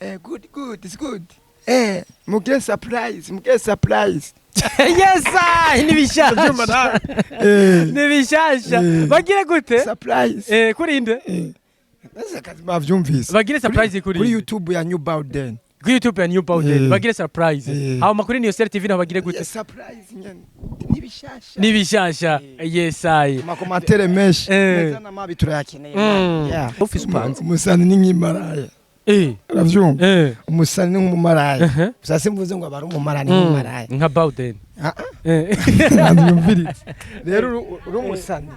Good, good, it's good. Mugire surprise, mugire surprise. Yes, ah, ni Ndabyumva bishasha. nawe. Ni bishasha. Bagire gute? Surprise. Kuri nde? Nase akazi bavyumvise. Bagire surprise kuri Kuri YouTube ya New Bowden. Kuri YouTube ya New Bowden. Bagire surprise. Hama kuri New Star TV naho bagire gute? Surprise nyene. Ni bishasha. Ni bishasha. Yes, I. Ama commentaires menshi. Meza n'amabi turayakeneye. Yeah. Office upanze. Umusani ni nk'imaraya. Uravyumva? Umusani ni nk'umumaraya. Gusa simvuze ngo abari umumaraya ni nk'umumaraya. Nka Bowden. Ah, ah. Ntabyumviritse. Rero uri umusani.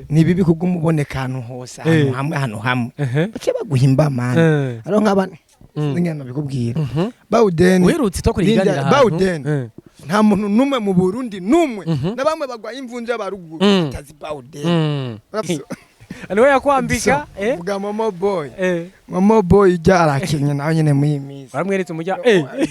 Ni bibi kuguma uboneka ahantu hose, ahantu hamwe, ahantu hamwe. Bace baguhimba mani. Ariho nk'abana ngena bikubwira. Bawudeni. Uherutse twakora Linda, ikiganiro ahantu. Bawden. Nta muntu n'umwe mu Burundi n'umwe na bamwe bagwaye imvunja baruguru batazi Bawudeni. Niwe yakwambika, eh? Vuga Momo Boy. Momo Boy ijya arakenye nawe nyene muri iyi minsi. Baramweretse umujya.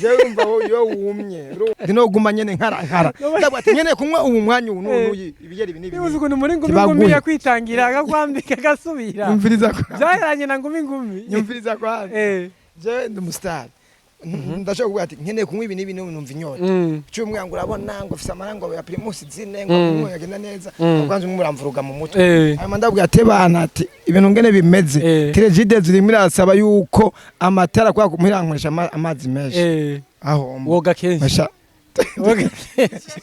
Jewe urumva wowe iyo wumye ndino guma nyene nkara nkara ndavuga ati nyene kunywa ubu mwanya ubu n'uyu ibiyeri ibi n'ibi. Niba uzi ukuntu muri ngumi Tibaguhe. ngumi yakwitangira akakwambika agasubira. Nyumviriza ko Byaheranye na ngumi ngumi. Nyumviriza ko jewe ndi umustar, ndashobora kuvuga ati nkeneye kunywa ibi n'ibi n'ubu numva inyota. Cyumwe ngo urabona ngo ufise amarango ya Primus zine ngo kunywa yagenda neza. Kwanza umwe muramvuruga mu mutwe. Hanyuma ndabwira ati bana, ati ibintu ngene bimeze, Tirejide zirimo irasaba yuko amatara kwa muhirankoresha amazi menshi aho Woga kenshi. Masha. Woga kenshi.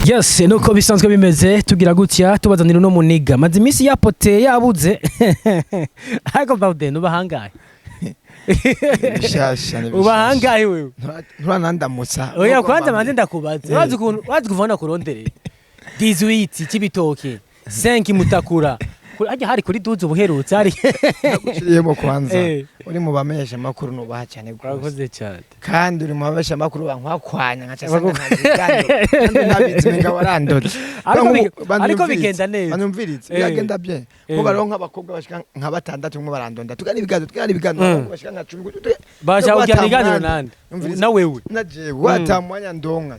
Yes, nuko bisanzwe bimeze, tugira gutya tubazanira uno muniga maze iminsi yapoteye yabuze, ariko Bawden uba hangahe? Bishasha ni Uba hangahe wewe? Nturanandamutsa. Oya, kwanza manze ndakubaza. Urazi ukuntu urazi kuva nakurondereye 18 Cibitoke 5 Mutakura. Harya hari kuri duze ubuherutse hari. Naguciriyemo kwanza. Uri mu bamenyesha amakuru nubaha cyane rwose. Urakoze cyane. Kandi uri mu bamenyesha amakuru bankwakwanya nkaca sanga nta biganiro kandi nabizi umenga warandotse. Ariko bigenda neza. Banyumvirize. Biragenda bien. Ko bariho nk'abakobwa bashika nka batandatu umwe barandonda tugana ibiganiro, tugana ibiganiro, abahungu bashika nka 10. Bashaka Wata kugira ibiganiro mwanya. nande? Nyumviriza. Na wewe? Na jewe wata mwanya ndonka.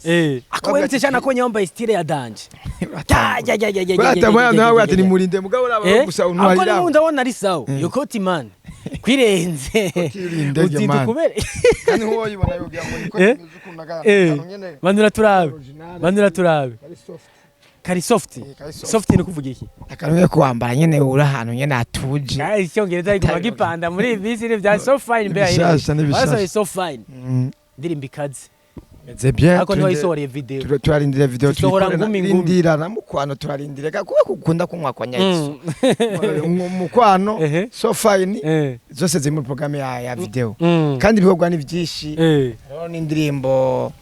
Ako weretse cyane ko nyambaye style ya danje. Wata mwanya ndonka ati nimurinde mugabo uraba gusa Ako untwarira. ni ndabona ari sawa. Yo koti man. Kwirenze. Koti iri indege, Utinda man. kubere. Kandi nk'uwo yibona yogira ngo niko kimeze ukuntu akantu nyene. Bandura turabe. Original. Bandura turabe. Kari soft. Kari soft. Kari soft. Soft ni kuvuga iki? Akantu ko kwambara nyene uri ahantu nyene hatuje. Ah, icyongereza ariko bagipanda muri iyi minsi ni bya so fine mbere. Nibishasha, nibishasha. Basohoye so fine. Ndirimba ikaze. Meze bien. Ariko ntiwayisohoreye video. Turarindira video. Tusohora Tuyikorera. ngumi ngumi. Rindira na mukwano turarindira kuba kukunda kunywa kwa nyayiso mukwano. So fine zose ziri muri programme ya video. Kandi ibikorwa ni byinshi. Hariho n'indirimbo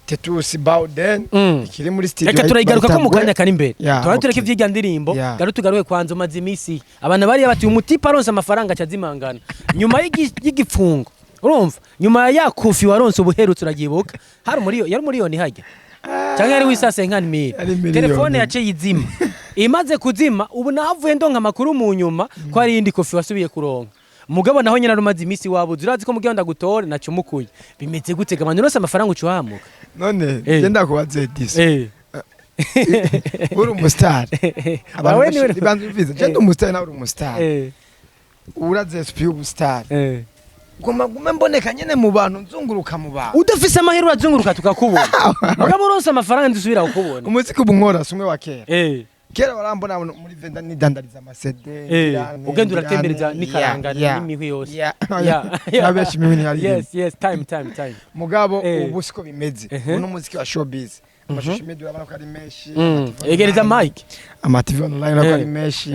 Tetusi Bowden ikiri muri studio. Reka turayigaruka ko mu bayita kanya kari imbere. Yeah, Turaba tureke okay. ivy'irya ndirimbo. Garu tugaruke kwanza umaze iminsi abantu bariya bati umutipe aronse amafaranga acazimangana nyuma y'igipfungo, urumva nyuma ya kofi waronse ubuherutse uragibuka hari umuriyo yari umuriyoni harya cyangwa yari wisase nka mille. Yari miliyoni. Telefone yaciye izima, imaze kuzima ubu nahavuye ndonka amakuru mu nyuma ko hari iyindi kofi wasubiye kuronka, mugabo naho nyine arumaze iminsi wabuze, urazi ko mugihe ndagutore nacumukuye. Bimeze gute gamana uronse amafaranga ucuhamuka? None genda kubaze disi. Uri umustar. Abantu Wawe ni banza umvise, je ndi umustar nawe uri umustar. Uraze SP ubustar. Guma gume mboneka nyene mu bantu, nzunguruka mu bantu. Udafise amahera urazunguruka tukakubona, mugabo uronse amafaranga ndusubira kukubona. Umuziki ubu nkora si umwe wa kera. Kera barambona muri venda nidandariza amasede. Ugenda uratembereza n'ikaranga n'imihwi yose. Yeah. Nabenshi imihwi ntiyari. Yes, time, time, time. Mugabo ubu siko bimeze. Ubu n'umuziki wa showbiz, amashusho media urabona ko ari menshi. Ama TV Egereza online. mic. Ama TV online urabona ko ari menshi.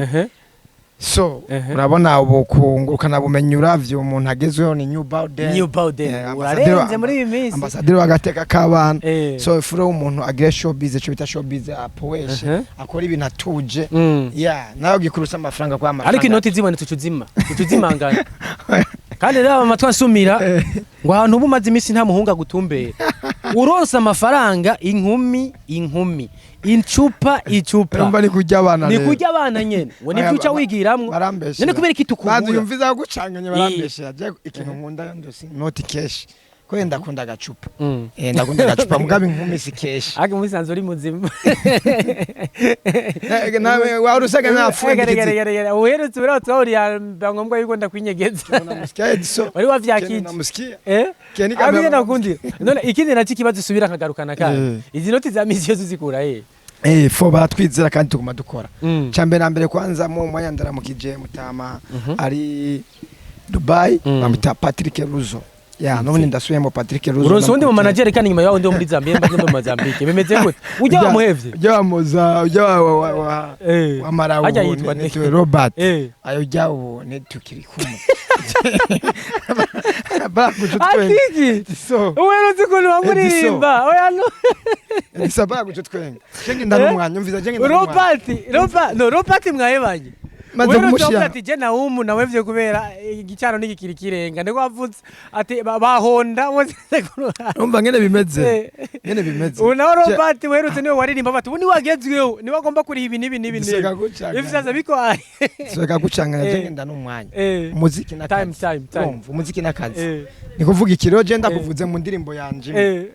So urabona ubu kungurukana bumenyi uravye umuntu agezweho ni New Bowden. New Bowden. Urarenze muri iyi minsi. Ambasaderi w'agateka k'abana. So ifuro umuntu agire showbiz, ico bita showbiz, apoeshe, akora ibintu atuje. Yeah, nawe gikurusa amafaranga kwa amafaranga. Ariko inoti zibonetse ucuzima ucuzimangana, kandi rero amatwi asumira ngo ahantu uba umaze iminsi nta muhungu agutumbera, uronse amafaranga inkumi inkumi, icupa icupa. Urumva ni kurya abana Ni rero. kurya abana nyene ngo nibyo uca wigiramwo. Barambeshera. None kubera iki Banza tukubura? yumviza gucanganya, barambeshera. Je ikintu nkunda ndose noti cash. Ko ndakunda agacupa. Mm. Ndakunda agacupa, mugabo inkumi si keshi. Ariko musanzwe uri muzima. Nawe wari usaga napfundikize. Uherutse uherutse wahuriye ngombwa yuko ndakwinyegeza. Namusikia Edison. Wari wavyakije. Namusikia. Eh? Kenny. Abije nakundira. None ikindi nacyo ikibazo usubira nkagarukana kandi. Eh. Izi noti za misi yose uzikura he? Fo baratwizera kandi tuguma dukora. Mm. Cambere na mbere, kwanza mu mwanya ndaramukije mutama ari Dubai, bamwita Patrick Ruzo. Ya, none ndasubiyemo Patrick Ruzo. Uronse uwundi mu ndamukije. manager kandi nyuma yawo ndi wo muri Zambia, mbaze muri Mozambique. Bimeze gute? Ujya wamuhevye? Ujya wamuza, ujya wa Eh. wa Malawi. Hajya yitwa nde? Nitwe Robert. Eh. Ayo jya ubu nitukiri kumwe. Barakuca twenge. Atiki. So, Uherutse ukuntu wamuririmba. Oya no. Edison barakuca twenge. Jenge ndanumwanya, umviza, jenge ndanumwanya. Robert, Robert, no, Robert mwahebanye. Maze Uherutse kumushira. wavuze ati je na nawevye kubera igicano n'igikiri kirenga. Ndiko wavuze ati bahonda bose. Umva ngene bimeze. Eh. Ngene bimeze. Ubu nawe Robert uherutse niwe waririmba bati ubu niwe wagezweho, niwe agomba kuriha ibi n'ibi n'ibi n'ibi. Biseka gucanganya. Ivyo sasa biko. Biseka gucanganya. Eh. Jenge ndanumwanya. Eh. Umuziki n'akazi. Time, time, time. Urumva, umuziki n'akazi. Eh. Ni kuvuga ikiro je ndakuvuze mu ndirimbo yanje, Eh.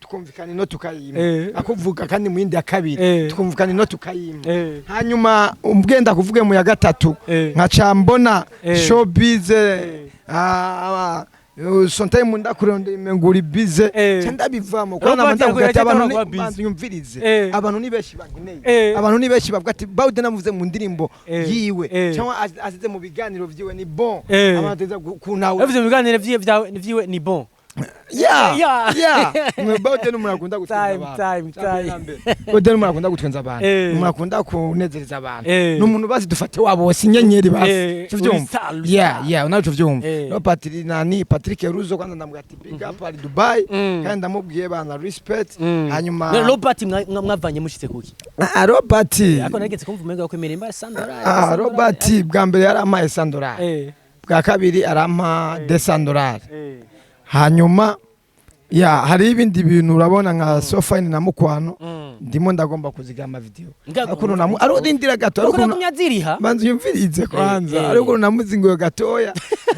tukumvikana ino tukayima. Eh. Akuvuga kandi mu yindi ya kabiri, Eh. tukumvikana ino tukayima. Eh. Hanyuma umbwenda kuvuge mu ya gatatu, Eh. nkaca mbona Eh. showbiz, ah, sometime ndakurondera nguri busy, Eh. ca ndabivamo. Robert Kuko ndavuga ati yaguye abantu kuba ni busy. bantu yumvirize. Eh. Abantu ni benshi bankeneye. Eh. Abantu ni benshi bavuga ati Bawde namuvuze mu ndirimbo Eh. yiwe Eh. cyangwa azize mu biganiro vyiwe, ni bon. Eh. Abantu bateza kuntawe. Yavuze mu biganiro vyiwe vyiwe ni bon. Yeah. Yeah. Yeah. Mwe Bawde ni umuntu akunda gutwenza Time, abantu. time, time. Bawde ni umuntu akunda gutwenza abantu. Eh. Ni umuntu akunda kunezereza abantu. Eh. Ni umuntu bazi dufate wabo bose inyenyeri basi. Eh, Tuvyumva. uri star, uri Yeah, star. yeah, unacho vyumva. Eh. No Patrick nani Patrick Ruzo kwanza ndamubwira ati big up, ari Dubai. Mm. Kandi ndamubwiye bana respect. Mm. Hanyuma None Robert mwavanye mushitse kuki? Ah, Robert. Ariko narigeze kumva umenga ko imirimo ya 100 dollars. Ah, Robert bwa mbere yarampaye 100 dollars. Eh. Bwa kabiri arampa 200 dollars. Eh. Hanyuma ya hari ibindi bintu urabona nka Sofine na Mukwano, Mm. ndimo ndagomba kuzigama video. Nga- Ariko namu ari urindira gato, ariko Ariko nagumya banza uyumvirize kwanza. Eh, eh. Ariko namuzinguye gatoya,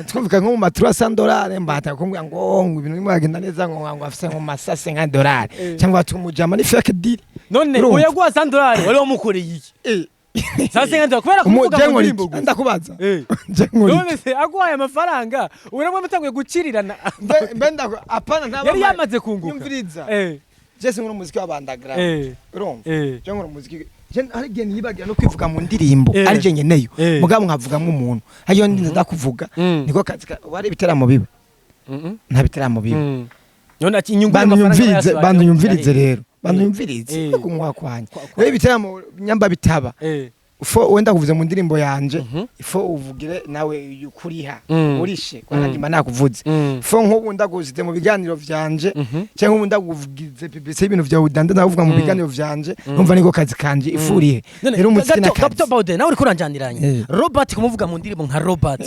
twumvika nko mu ma 300 dollars, mbata kumbwira ngo ibintu birimo biragenda neza, ngo afise nko masase nka dollar Eh. cyangwa tumujama ni fake deal. None Urumva? uyaguha 100 dollars wari wamukoreye iki? Eh. Sasa nka kubera kuvuga mu ndirimbo gusa. Ndakubaza. Eh. Je nkora iki? None se aguhaye amafaranga uramwe mutanguye gucirirana? Mbe ndako apana ntaba. Yari yamaze kunguka. Nyumviriza. Eh. Je sinkora umuziki w'abandagra. Eh. Urumva? Eh. Je nkora umuziki, je hari igihe niyibagira no kwivuga mu ndirimbo. Eh. Ari je nyeneyo, Eh. mugabo nkavuga nk'umuntu hariyo ndinze ndakuvuga. Mm. Niko kazi wari ibiteramo biba, Mhm. nta biteramo biba. Mm. None ati inyungu Bantu y'amafaranga nyumvirize, yasohoye bantu nyumvirize yari- rero, bantu Eh. nyumvirize. Eh. No kunywa kwanje Kwa- rero ibiteramo nyamba bitaba, Eh. fo wenda kuvuze mu ndirimbo yanje, Mhm. fo uvugire nawe ukuriha Mm. urishe kwa ndima nakuvuze. Mm. Fo nk'ubu ndaguzize mu biganiro vyanje, Mhm. cyangwa ubu ndakuvugize publicité y'ibintu vyawe udanda ndavuga mu Mm. biganiro vyanje, numva niko kazi kanje ifurihe. None Rero umuziki gato n'akazi. gato Bawde, nawe uriko uranjaniranye. Eh. Robert kumuvuga mu ndirimbo nka Robert.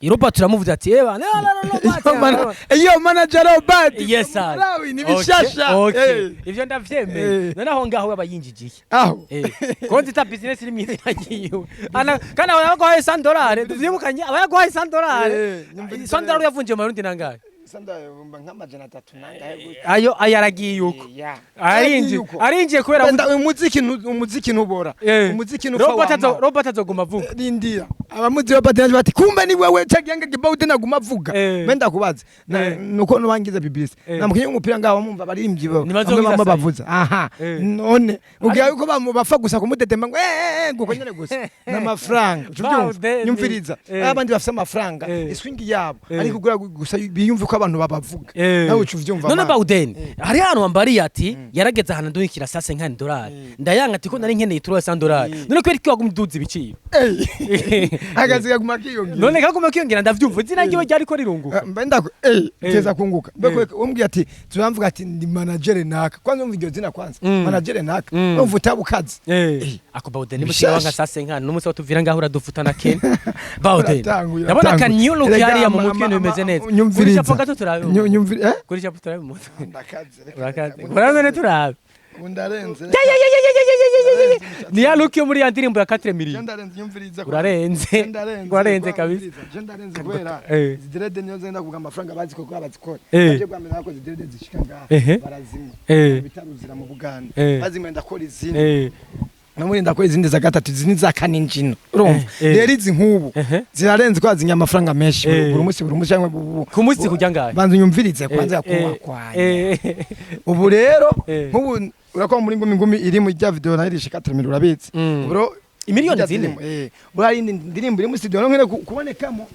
Robert uramuvuze ati eba no no no Robert. Iyo manager Robert Yes sir. Malawi ni bishasha. Okay. Eh. Ivyo ndavyemeye. Eh. None aho ngaho aba yinjijiye. Aho. Eh. Konti ta business iri mwizina ryiwe. Ana kana aba yaguhaye 100 dollars, tuvyibukanye aba yaguhaye 100 dollars. Eh, nyumvirize. 100 dollars yavunjiye mu Marundi nangahe? Sanda nk'amajana 3 nangahe gutya. Ayo ayaragiye uko. Ya. Arinjiye. Arinjiye kubera Wenda umuziki ntubora. Eh. Umuziki ntufa. Robert azo Robert azoguma avuga. Rindira, abamuzi Robert naje bati kumbe ni wewe cagiye Bawde naguma avuga. Eh. Mbe ndakubaza. Eh. Nuko nubangiza BBC Eh. namukinye umupira ngaho bamumva baririmbyi bo Ntibazogiza bamwe bamwe sayi. bavuza aha. Eh. None ubwira yuko bamu bapfa gusa kumudedema ngo eh eh ngo nyene gusa n'amafaranga uvyumva. Bawde Nyumviriza. Eh. Abandi bafise amafaranga, Eh. iswingi yabo Eh. ariko kugura gusa biyumva ko abantu babavuga. Eh. Nawe uca uvyumva. None Man. Bawden, hari ahantu wambariye ati yarageze ahantu ndungikira sase nka dolari, ndayanga ati ko nari nkeneye turo ya dolari. None kubera iki wagumye uduza ibiciro? Eh. Akazi kaguma kiyongera. None kaguma kiyongera, ndavyumva izina ryiwe ryariko rirunguka. Mbe ndako eh Eh. teza kunguka mbe Eh. umbwiye ati turamvuga ati ndi manager naka, kwanza umva iryo zina kwanza. Mm. Manager naka, Mm. umva utabukazi. Eh. Ako Bawden niba Bishasha. wanga sase nka n'umunsi watuvira ngaho uradufuta na Ken Bawden. Uratanguye, Ndabona ka uratanguye. new look Erega hariya mu mutwe ibintu bimeze neza. Kuri nyumviriza. chapeau gato turabe. Nyumviri eh Kuri chapeau turabe mu mutwe. Ndakaze, reka. Urakaze. Reka. Kora none turabe. Ubu ndarenze. Ya ya ya ya ya ya ya ya. Ni ya look yo muri ya ndirimbo ya 4 million. Ndarenze, nyumviriza. Urarenze. Ndarenze. Urarenze kabisa. Je ndarenze kubera izi dread niyo zenda kuvuga amafaranga bazi ko bazikora. Baje bwa mbere nakoze dread zishika ngaha, barazimwa bitaruzira mu Buganda. Bazimwe ndakora izindi. Namwe ndakora izindi za gatatu, izindi za kane njino, urumva? Rero izi nk'ubu zirarenze ko bazinya amafaranga menshi buri munsi, buri munsi cyangwa Ku munsi kujya ngahe? Banza unyumvirize kwanza, yakunywa kwanya. Ubu rero nk'ubu urakora muri ngumi ngumi iri mu rya video nayo irishika 4 urabizi. Bro, Imiliyoni irya 4? Zirimo, buriya iyindi ndirimbo iri muri studio nkene kubonekamo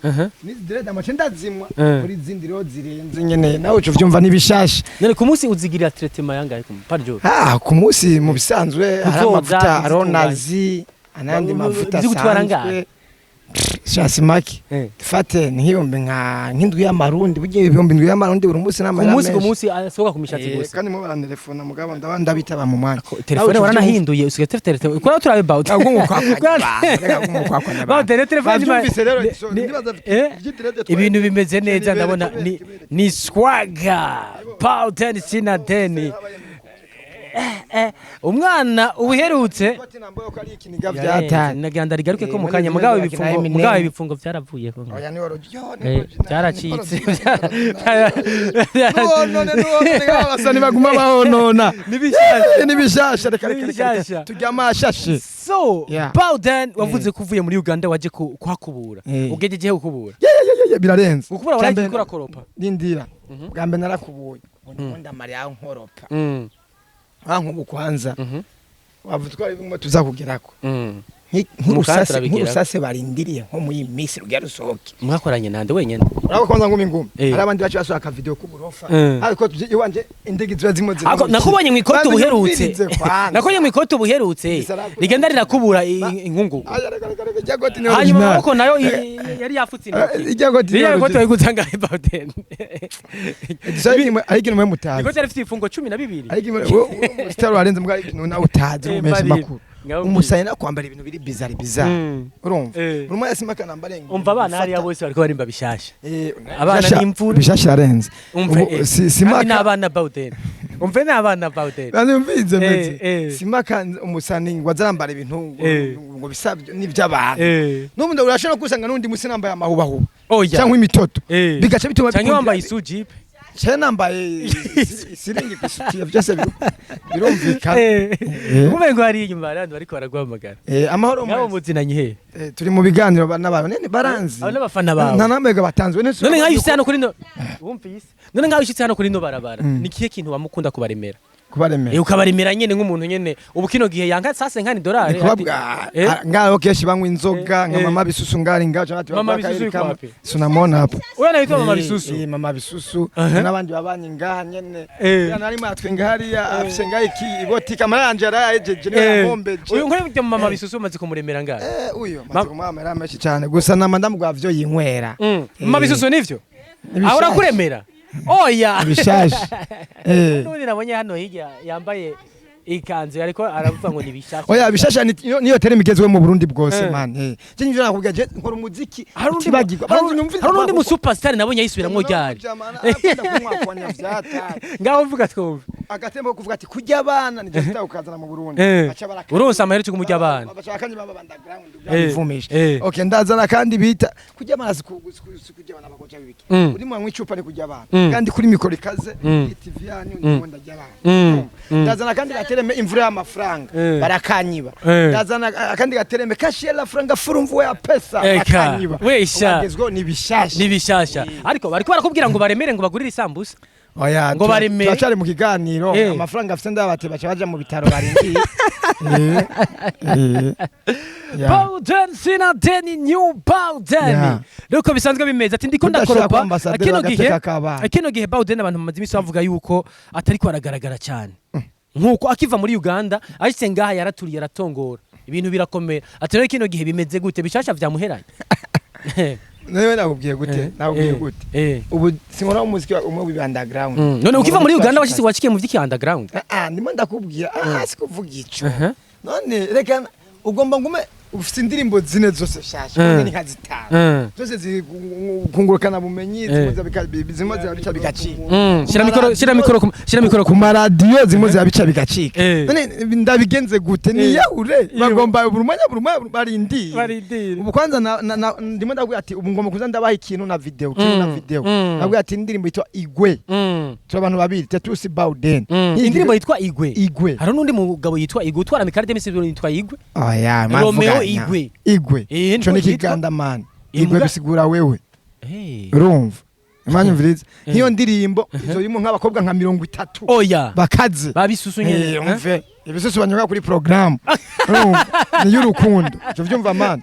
n'izi dread amace ndazimwa muri izindi rero zirenze nyene, nawe uca uvyumva n'ibishasha. None ku munsi uzigirira traitement yangahe par jour? Ah, ku munsi mu bisanzwe hari Kuzoza, amavuta kuzitunganya. aronazi anandi mavuta Zigutwara asanzwe. angahe? Shasi make. Fate nk'ibihumbi nk'indwi y'amarundi, burya 7,000 y'amarundi buri munsi Ku n'amahera munsi, ku menshi. munsi asohoka ku mishatsi gusa? Kandi mo barantelefona, mugabo ndaba ndabitaba mu mwanya. Telefone waranahinduye, usigaye ufite telefone kuri turabe about. Bawutere telefone. Bavyumvise rero, so, ndibaza vy'idirede Ibintu bimeze neza, ndabona ni swaga Bawden Sinadeni. Umwana ubuherutse vyatari. Nagira rigaruke ko mu Muri kanya zimwe mugabo za ibifungo Eminem. mugabo ibifungo byaravuyeho. Oya, ni woro yo. Byaracitse. None none abasani baguma bahonona. Nibishasha. Nibishasha, reka reka reka. Nibishasha. Tujya amashashe. So Yeah. Bawden, wavuze ko uvuye muri Uganda waje kuhakubura. Ugejeje gukubura? Ye, birarenze. Gukubura waragiye kurakoropa? Ndindira, bwa mbere narakubuye, ubundi amarira nkoropa nkubu kwanza wavuze ko ari bimwe tuzakugerako. Mu kanya turabigeraho. Nk'urusase barindiriye nko muri iyi minsi rugira rusohoke. Mwakoranye nande wenyene? Urabona kwanza ngumi ngumi hari abandi baci basohoka video k'uburofa, ariko iwanje indege ziba zimwe. Ako nakubonye mu ikoti Banza ubuherutse. unyumvirize kwanza. Nakubonye mu ikoti ubuherutse. Rigenda rirakubura inkungugu. Aya, reka reka reka, ijya goti ni Hanyuma original. amaboko nayo yari yafutse intoki. Ijya goti ni Ririya koti original. wayiguze angahe, Bawden? Ariko ikintu mwe mutazi. Ikoti yari ifite ibifungo 12. Ariko sitari warenze mbwa, ikintu nawe utazi umesha Mbarira. makuru. Ngaho. Umusayi no kwambara ibintu biri bizarre bizarre. Urumva? Buri umwe yasimaka nambare ngo Umva, abana hariya bose bariko barimba bishasha. Abana n'imvura. Bishasha irarenze. Umve, Ubu, kandi simaka n'abana Bawden. Umve, n'abana Bawden. Banze mvize meze. Simaka umusani ngo azarambara ibintu ngo bisabyo n'iby'abantu. N'ubundi urashobora kusanga n'undi musi nambaye amahubahuba Oya. cyangwa imitoto. Bigaca bituma Cyangwa wambaye isujipe. Cyane nambaye isiringi kwisutiye, byose birumvikana. Kumbe ngo hari inyuma hari abantu bariko baraguhamagara. Amahoro Ngabo mwese. muzinanye he? Turi mu biganiro n'abantu nene baranzi. Abo n'abafana bawe. Nta namwe batanzwe. None nkaho ushitse hano kuri no wumvise, none nkaho ushitse hano kuri no barabara, ni kihe kintu wamukunda kubaremera? Kubaremera? Ukabaremera nyene nk'umuntu nyene ubu kino gihe yanka sase nkani dolari. Ni kubabwa ngaho kenshi banywa inzoga nka mama bisusu ngari ngaho cyangwa ati Mama bavuga Bisusu akayeri yuko kamwe. wapi? Sunamona hapo. Uyo anaitwa mama Bisusu? Mama Bisusu n'abandi babanyi ngaha nyene. Ya nari matwe ngahariya afise ngaho iki iboti kamara yanje yarayejeje niwe yampombeje. Uyu nkore mama Bisusu umaze kumuremera ngaho? Uyo maze kumuha menshi cyane, gusa nama ndamugwa vyo yinywera. Mama Bisusu nivyo? Ibishasha. Aho urakuremera, oya? Ibishasha. N'ubundi nabonye hano hirya yambaye ikanzu ariko aravuga ngo ni bishasha. Oya, bishasha niyo tereme igezweho mu Burundi bwose man. Je nivyo nakubwira, je nkora umuziki Hari undi utibagirwa. Banza unyumvirize. hari undi mu superstar nabonye yisubiramwo ryari. Ngaho mvuga twumve. Agatembo ko kuvuga ati kurya abana nivyo bita ukazana mu Burundi. Baca baraka. Uronse amahera cyo kumurya abana. Bashaka baba underground byabivumisha. Okay, ndazana kandi bita kurya abana, si kurya abana bagoja bibiki. Uri mu icupa ni kurya abana. Kandi kuri mikoro ikaze TV yanyu ndimo ndarya abana. Ndazana kandi gatereme imvura y'amafaranga barakanyiba. Ndazana akandi gatereme kashiela franga furumvu ya pesa Eka, bakanyiba. wesha. Ubagezweho ni bishasha. Ni bishasha, ariko bariko barakubwira ngo baremere, ngo bagurire isambusa. Oya, Ngo baremere. Turacari mu kiganiro. Amafaranga afite ndabate baca baja mu bitaro barindiye. Ya. Bawden Sinadeni New Bawden. Rero uko bisanzwe bimeze ati ndiko Kudashira ndakoropa kwa ambasaderi kino bagateka gihe. k'abana. Kino gihe Bawden abantu bamaze iminsi bavuga yuko atariko aragaragara cyane nkuko akiva muri Uganda ashitse ngaha yaraturiye aratongora ibintu birakomera, ati rero kino gihe bimeze gute, bishasha vyamuheranye? Nawe nakubwiye gute? Nakubwiye gute? Ubu sinkora umuziki umwe wiba underground. None ukiva muri Uganda washitse wacikiye mu vy'iki underground? Ah, ndimo ndakubwira, ah, sikuvuga ico. Aha. None reka ugomba ngume Ufite indirimbo zine zose shasha, ni nka zitanu zose ziri kungurukana bumenyi, zimwe zimwe zirabica bigacika. Shira micro, shira micro, shira micro. Ku maradiyo zimwe zirabica bigacika. Eh. None ndabigenze gute? Niyahure? Bagomba buri mwanya, buri mwanya barindire. Barindire. Ubu kwanza ndimo ndabwira ati ubu ngomba kuza ndabaha ikintu na video, ikintu na video. Ndabwira ati indirimbo yitwa Igwe, turi abantu babiri, Tetusi Bauden. Indirimbo yitwa Igwe? Igwe. Hari n'undi mugabo yitwa Igwe utwara mikaride misi yitwa Igwe. Oya. Romeo Igwe. Igwe. Eh, ico niko ni yitwa. kiganda man. Igwe bisigura wewe. Urumva imanyumviriza nk'iyo ndirimbo izo irimo nk'abakobwa nka 30 Oya. bakaze. Babisusu nyene. Eh, umve, ibisusu banyuka kuri programu, urumva ni y'urukundo. Ivyo vyumva man,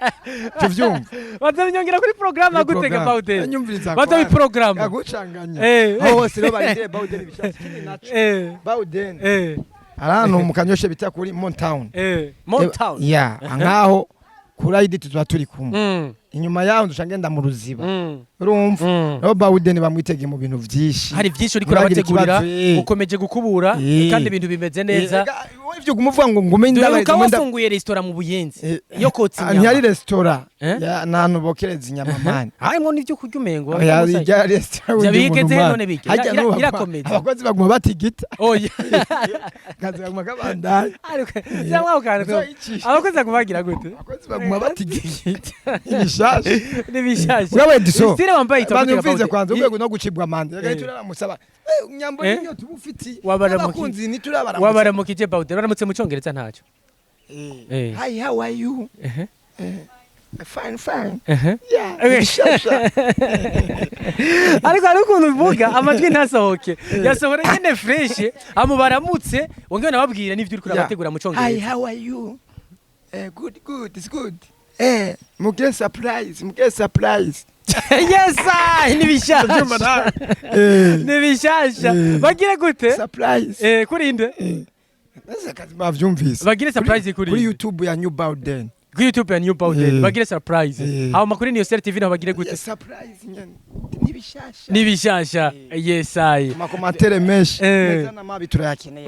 ivyo vyumva. Bazabinyongera kuri programme gutega Bauden? Nyumviriza. Bazabiprograma. Yagucanganya. Eh. Aho hose rero barindire Bauden ibishasha. Ikindi naco, Bauden ahantu mu Kanyoshe bita kuri Montown. Motown. Ya, nkaho kuri ID tuzoba turi kumwe. Inyuma yaho nduca ngenda mu Ruziba. Urumva, rero Bauden bamwitege mu bintu vyinshi. Hari byinshi uriko Ntibagire urabategurira. ikibazo, eh. Ukomeje gukubura. Eh. Kandi ibintu bimeze neza. Ega, wowe ivyo kumuvuga ngo ngume Duheruka ndabaye wafunguye resitora mu Buyenzi yo kotsa ntiyari inyama. resitora. Eh? Ya, n'ahantu bokereza inyama man. Harimwo n'ivyo kurya umengo. Oya, ijya resitora Vya wundi bigeze muntu, man. none bige. Harya n'ubu Irakomeza. abakozi baguma batigita. Oya. Akazi baguma kabandanya. Ariko cyangwa ukantu Uzoyicisha. abakozi bakubagira gute? Abakozi baguma batigita ibishasha. N'ibishasha. Urabe diso. Style wambaye yitwa Bantu gute? mvize Bauden? kwanza urwego no gucibwa amande. Eh. Reka turamusaba nyambo Eh? niyo tubufitiye. Wabaramuki- Abakunzi ntiturabaramutsa. Wabaramukije Bauden, baramutse mu Cyongereza ntacyo. Eh. Hi, how are you? Ehe. Fine, fine. Ehe. Yeah. Eh. Ibishasha. Ariko hari ukuntu uvuga amajwi ntasohoke, yasohora nyene fresh amu baramutse, wongere nababwira n'ivyo uriko urabategura mu Hi, Cyongereza. how are you? Good, good, it's good. Mugire surprise, mugire surprise. Yes, ah, Ndabyumva n'ibishasha. nawe. N'ibishasha. Eh. Bagire gute? Surprise. Eh, kurinde. Nase kazi bavyumvise. Bagire surprise kuri Kuri YouTube ya New Bauden. Kuri YouTube ya New Bauden. Eh. Bagire surprise. Eh. Aho makuru niyo Sel TV naho bagire gute? Yeah, surprise nyene. Nibishasha. N'ibishasha. Yes, I. Ama commentaires menshi. Eh. Meza n'amabi turayakeneye.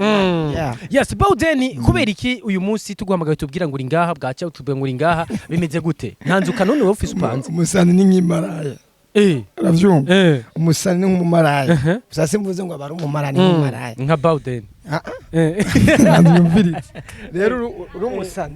Yeah. Yes, Bauden, kubera iki uyu munsi tuguhamagaye tubwira ngo uri ngaha, bwaca tubwira ngo uri ngaha, bimeze gute? Nta nzu kanone wowe ufise upanze? Umusani ni nk'imaraya. Uravyumva? Eh. Umusani ni nk'umumaraya. Gusa simvuze ngo abari umumaraya ni nk'umumaraya. Nka Bauden. Ah, ah. Ntabyumvirize. Rero uri umusani.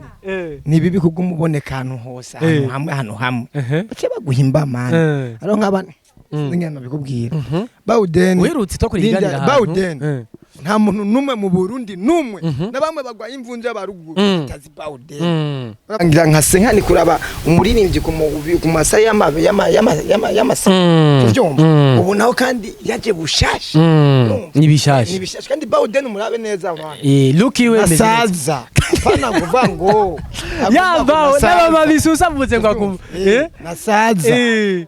Ni bibi kubw'umuboneka ahantu hose, ahantu hamwe, ahantu hamwe. Bace baguhimba man. Hariho nk'abana ngena bikubwira. Bauden. Uherutse twakora Linda, ikiganiro ahantu. Bauden. Nta muntu n'umwe mu Burundi n'umwe na bamwe bagwaye imvunja baruguru batazi Bauden. Ngira nka senkani kuraba umuririmbyi ku masaha y'amasa. Tuvyumva. Ubu naho kandi yaje bushasha. Urumva? Ni bishasha. Ni bishasha kandi Bauden murabe neza abantu. Eh, look iwe imeze neza. Nasaza. Pana kuvuga ngo Yamba n'abama bisusa mvuze ngo akumva. Eh? Nasaza.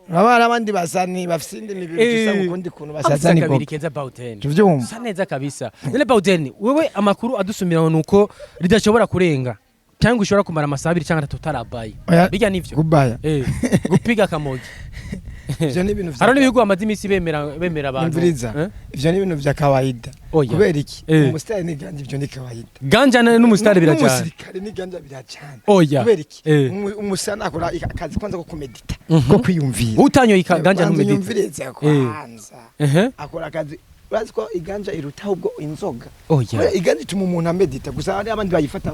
Urabona abandi basani bafise indi mibiri dusa ukundi kuntu basaza Afise ni akabiri gogo. keza Bauden. Tuvyumva. Usa neza kabisa. None Bauden, wewe amakuru adusumira nuko ridashobora kurenga cyangwa ushobora kumara amasaha 2 cyangwa 3 utarabaye. Oya, Bijya nivyo? Gubaya. Eh, gupiga akamogi. Ivyo ni ibintu vya Hariho n'ibihugu bamaze iminsi bemera abantu. Imviriza. Eh? Ivyo ni ibintu vya kawaida. Oya. Kubera iki? Eh. Umusitari ni ganja, ivyo ni kawaida. Ganja n'umusitari birajyana. N'umusirikare ni ganja birajana. Oya. Kubera iki? Eh. Umusani akora akazi kwanza ko kumedita, ko kwiyumvira. Utanyoye ganja Kwanza ntumedita. unyumvirize kwanza. Ehe. Akora akazi, urazi ko iganja iruta ahubwo inzoga. Oya. Kubera iganja ituma umuntu amedita, gusa hari abandi bayifata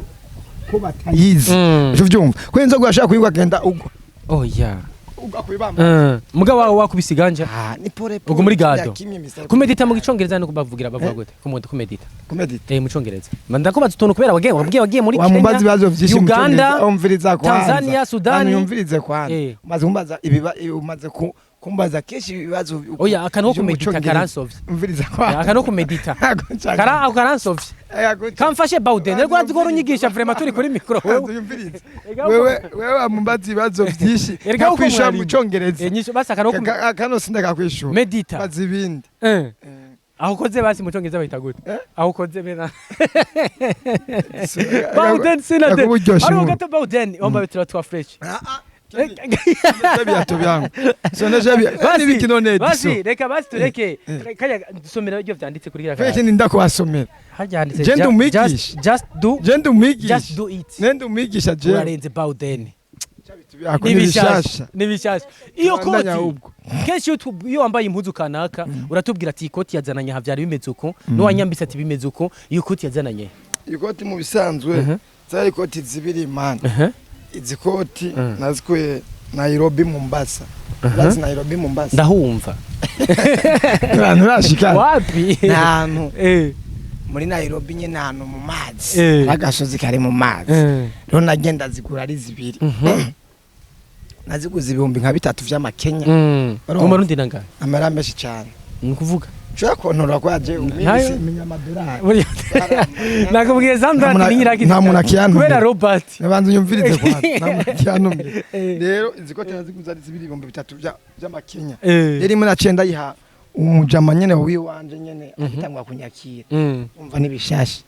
ko batayizi. Mm. Ivyo vyumva. Ko inzoga urashaka kuyinywa agenda ugwa. Oya. Ugwa kwibamba. Mugabo wawe wakubise iganja. Ah, ni pole pole. Ubwo muri gado. Kimya Mr. Kumedita mu gicongereza no kubavugira bavuga gute? Kumedita. Kumedita. Eh, mu congereza. Ndakubaza utuntu kubera wagiye muri Wamumbaza Kenya, ibibazo vyinshi mu Uganda, Congereza, umviriza kwanza. Tanzania, Sudani. Yumvirize kwanza. Eh. Umaze kumbaza ibiba umaze kumbaza kenshi ibibazo. Oya, akantu ko vyo mu kumedita Congereza. karansovye. Umviriza kwanza. Akantu ko kumedita. Ntago nshaka. Kara ako karansovye. Kamfashe Bauden. Rero urazi ko unyigisha vraiment turi kuri micro wewe. Yumvirize. Ega Wewe wamumbaza ibibazo vyinshi. Erega uko Nkakwishura mu mwarimu. Congereza. Eh, nyisho basi akantu ko Kano sindakakwishura. medita. Baza ibindi. Eh. Aho ukoze basi mu congereza bahita gute? Eh? Aho ukoze bena. Bauden sinade. Yakuburyosha Ari inkuru. gato Bauden, wambaye tura twa fresh. Ah, ah. Byato byangu sonesha Basi, biki none Ediso? Basi reka, basi tureke kaya dusomera ibyo vyanditse kuri kiriya. Kweki ndakubasomera. Harya handitse Je ndi umwigisha. Just do Je ndi umwigisha. Just do it. Nende umwigisha je. Urarenze Bawden. Byako ni ni bishasha. bishasha. Ni bishasha iyo Tubandanya koti. ahubwo. Kenshi iyo wambaye impuzu kanaka uratubwira ati iyi koti yazananye aha, byari bimeze uko, n'uwanyambitse ati bimeze uko. Iyo koti yazananye? Ikoti mu bisanzwe zari ikoti zibiri, man. Izi koti nazikuye Nairobi, Mombasa. Urazi Nairobi, Mombasa? Ndahumva. Nturashika? Wapi. Ni ahantu muri Nairobi nyine, ahantu mu mazi. Agasozi kari mu mazi. Rero nagenda zigura ari zibiri, naziguze 3000 vy'amakenya. Mu Marundi nangahe? Amara menshi cyane. Ni ukuvuga Nshobora kontora kwa je Ntayo. umwisi menya amadolari. Nakubwiye Sandra ati nyiraki Nta muntu akiyantumye. kubera Robert. Nabanza unyumvirize kwa nta muntu akiyantumye. Rero izi kote naziguze ari zibiri 3000 vy'amakenya. Rero imwe naciye ndayiha umujama nyene wiwanje nyene, agitangwa kunyakira. Umva n'ibishasha.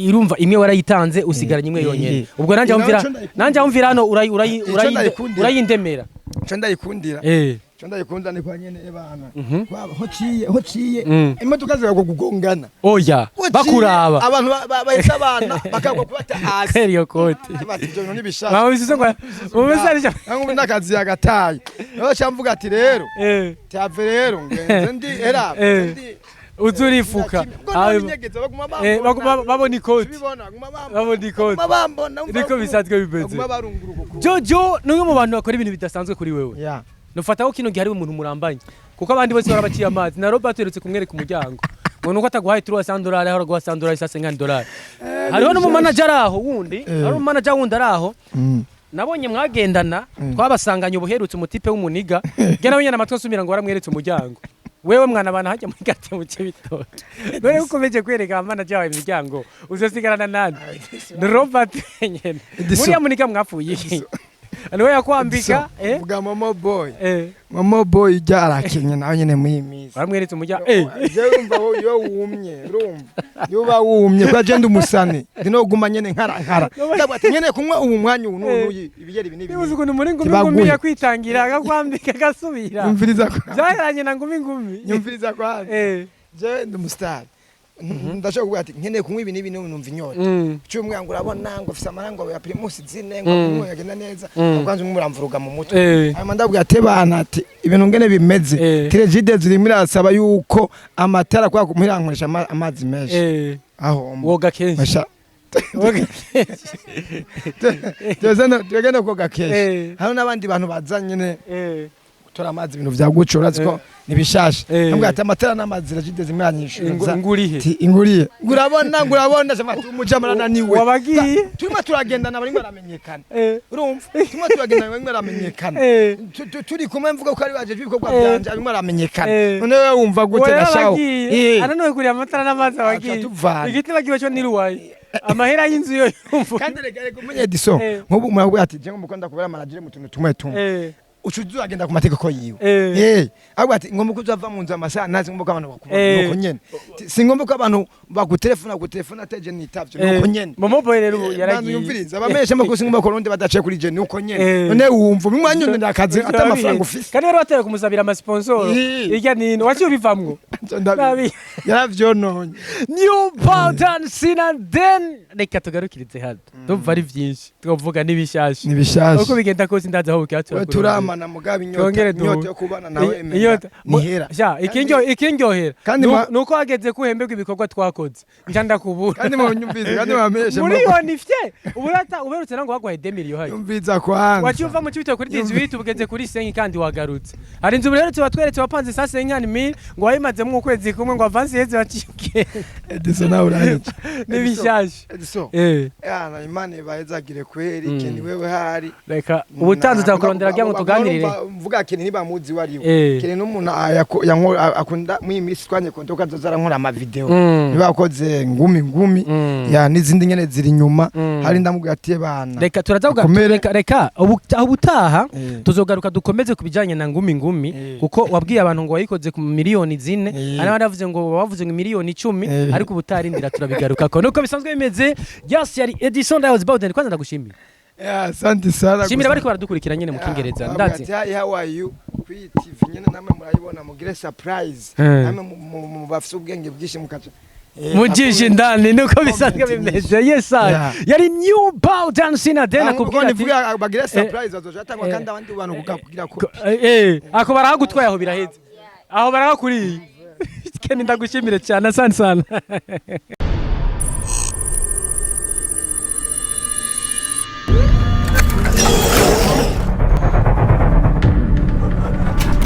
Irumva imwe warayitanze, usigaranye imwe yonyene. Ubwo nanjye Nawe wumvira ico ndayikundira. nanjye wumvira hano Ico ndayikundira. Urayindemera. Ico ndayikundira, ico ndayikunda ni kwa nyene ebana. Kwaba ho ciye, ho ciye, imodoka ziragwa kugongana. Oya. Ho ciye, bakuraba. Abantu bahetse abana bakagwa kubata hasi. Kwera iyo koti. Bati ibyo bintu n'ibishasha. Mama bisuze ngo mumesanisha. Nangu n'akazi yagataye. Naho cyamvuga ati rero tyave rero ngenze ndi era ndi Uzurifuka. Ngo n'inyegeza baguma bambona. Babona ikoti. Sibibona, baguma bambona. Babona ikoti. Baguma bambona. Niko bisanzwe bimeze. Baguma barunguruka ukuntu. Jojo ni umwe mu bantu bakora ibintu bidasanzwe kuri wewe. Yeah. Nufataho kino gihe ari umuntu murambanye, kuko abandi bose barabaciye amazi. Na Robert uherutse kumwereka umuryango ngo nuko ataguhaye $300, aho araguha $100, sasa $50. Hariho n'umumanager aho wundi, hari umumanager wundi ari aho nabonye mwagendana, twabasanganye ubuherutse, umutipe w'umuniga nge nawe nyene amatwi asumira ngo waramweretse umuryango. Wewe mwana bana hajya muri gate mu Cibitoke, none ukomeje kwereka manager wawe imiryango, uzosigarana nande? Ni Robert nyene. Edison. Muriya muniga mwapfuye iki? Niwe yakwambika, eh? Vuga Momo Boy. Eh. Momo Boy ijya arakenye nawe nyene muri iyi minsi. Waramweretse umuryango, eh? Jewe urumva wowe iyo wumye, urumva iyo uba wumye kwa je ndi umusani, ndinoguma nyene nkara nkara, ndavuga ati nyene kunywa ubu mwanya ubu n'ubu ibiyeri ibi n'ibi. Niba uzi ukuntu muri ngumi Tibaguhe. ngumi yakwitangira akakwambika agasubira. Nyumviriza kwa Byaheranye na ngumi ngumi. Nyumviriza kwa jewe ndi umustar, ndashobora kuvuga ati nkeneye kunywa ibi n'ibi numva inyota. Cyo ngo urabona ngo ufise amarango ya Primus zine, ngo kunywa yagenda neza. Kwanza umwe muramvuruga mu mutwe. Hanyuma ndabwira ati bana, ati ibintu ngene bimeze, Tirejide zirimo irasaba yuko amatara kwa kumurankoresha amazi menshi aho Woga kenshi. Masha Woga kenshi. Tugenda koga kenshi. Hano n'abandi bantu bazanye nyene gutora amazi, ibintu vya guco, urazi ko nibishasha. Ndabwira ati amatara n'amazi Regide zimuranyishuza. Ngurihe? Ati inguriye, ngurabona, ngurabona sema ati umujama arananiwe. Wabagiye? Turimo turagendana barimo baramenyekana. Urumva turimo turagendana barimo baramenyekana. Turi kumwe mvuga ko ari baje ibikorwa byanje, arimo aramenyekana. None wewe wumva gute gashaho? Wabagiye ananiwe kuriya amatara n'amazi abagiye. Aca tuvana. Igiti bagiwe cyo niruwaye amahera y'inzu yo yumva. Kandi reka reka umenye Edison, nk'ubu muravuga ati je ngomba kwenda kubera manager mu tuntu tumwe tumwe, uca uzagenda ku mategeko yiwe. Ahubwo ati ngomba ko uzava mu nzu amasaha nazi, ngomba ko abantu bakubona. Nuko nyene si ngomba ko abantu bagutelefona, gutelefona ateje nitavyo, nuko nyene. Momo Boy rero ubu Bantu yaragiye. yumviriza abamenyesha amakuru, singomba ko rundi badaciye kuri je, nuko nyene. None wumva umwanya undi akazi ata amafaranga ufise. Kandi rero wateye kumusabira amasponsoro. Hirya nino waciye ubivamwo. Nabi. Yaravyononye. New Bolton Sina then reka tugarukirize hano, ndumva ari byinshi twavuga n'ibishasha. Nibishasha. Uko bigenda kose ndaza aho bukira. We turamana mugabo inyota Twongere duhure. inyota yo kubana nawe emera Inyota nihera. Sha ikindyohera Kandi nuko hageze ko uhemberwa ibikorwa twakoze nca ndakubura. Kandi munyumvize, kandi bamenyeshe. Miliyoni fye uburata uberutse nango baguhaye 2 millions hayo. Yumviza kwanza. Waciye uva mu Cibitoke kuri 18 ugeze kuri 5 kandi wagarutse. Hari inzu ubuherutse watweretse wapanze sa 50 mille, ngo wayimazemo ukwezi kumwe, ngo avance iheze waciye ugenda. Edison nawe uranyica. N'ibishasha. Edison. Eh. Yana Imana ibahezagire kweri. Keni wewe hari Reka ubutanzi uzakurondera kugira ngo tuganirire. Mvuga Keni ntibamuzi wariwe. Eh. Keni n'umuntu akunda muri iyi minsi twanye kontoka azoza arankora amavideo. Niba yakoze ngumi ngumi ya n'izindi nyene ziri inyuma. Hari ndamubwira ati bana Reka turaza kugaruka. Akomere. Reka ubu aho ubutaha tuzogaruka dukomeze ku bijyanye na ngumi ngumi, kuko wabwiye abantu ngo wayikoze ku miliyoni 4, hari n'abandi bavuze ngo bavuze ngo miliyoni 10, ariko ubutarindira turabigarukako nuko bisanzwe bimeze. Yes, yari Edison Dials Bawden, kwanza ndagushimiye. Yeah, asante sana. Shimira bariko baradukurikira nyene mu Kingereza, ndazi. Ati: "Hi, how are you?" Kuri TV nyene namwe murayibona, mugire surprise. Namwe bafise ubwenge bwinshi mukaca Mujishe indani nuko bisanzwe comment. Bimeze, yes sir. Yari New Bow Dancing then akubwira ati nivuga bagire surprise, bazoja batangwa kandi abandi bantu kugira ko Ako barahagutwaye, aho biraheze, aho barahakuriye. Ken, ndagushimire cyane, asante sana.